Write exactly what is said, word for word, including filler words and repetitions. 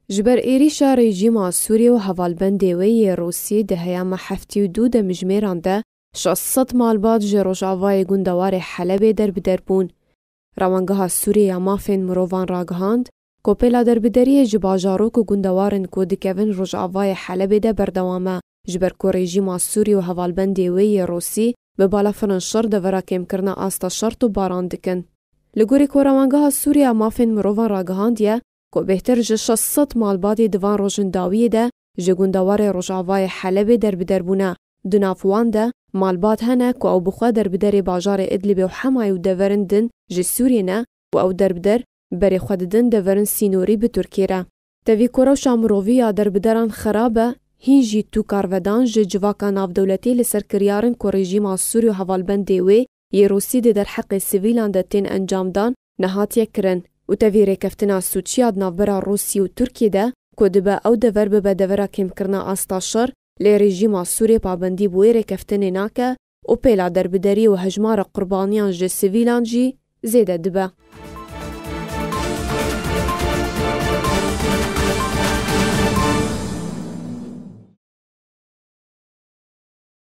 Ji ber êrîşa rejîma Sûriyê û hevalbendê wê yê Rûsî di heyama heftê û du demjimêran de şeş sed malbat ji rojavayê gundewarê Helebê derbider bûn. Rewangeha Sûriyê ya Mafên Mirovan ragihand ku pêla derbideriyê ji bajarok û gundewarên ku dikevin rojavayê Helebê de berdewam e, ji ber ku rejîma Sûrî û hevalbendê wê yê Rûsî bi balafirên şer devera kêmkirina asta şer topbaran dikin. Li gorî ku Rewangeha Sûrî ya Mafên Mirovan ragihandiye ku bêhtir ji şeş sed malbatê di van rojên dawiyê de ji gundewarê rojavayê Helebê derbider bûne. Di nav wan de malbat hene ku ew bi xwe derbiderê bajarê Idlibê û Hemayê û deverin din ji Sûriyê ne û ew derbider berê xwe didin deverin sînorî bi Tirkiyê re. Tevî ku rewşa mirovî ya derbideran xerab e, hîn jî tu karvedan ji civaka navdewletî li ser kiryarên ku rejîma Sûrî û hevalbendê wê yê Rûsî di derheqê sivîlan de tên encamdan nehatiye kirin û tevî rêkeftina sûcî ya di navbera Rûsî û Tirkiyê de ku dibe ew dever bibe devera kêmkirina asta şer, lê rejîma Sûrê pabendî bi wê rêkeftinê nake û pêla derbiderî û hejmara qurbaniyan ji sivîlan jî zêde dibe.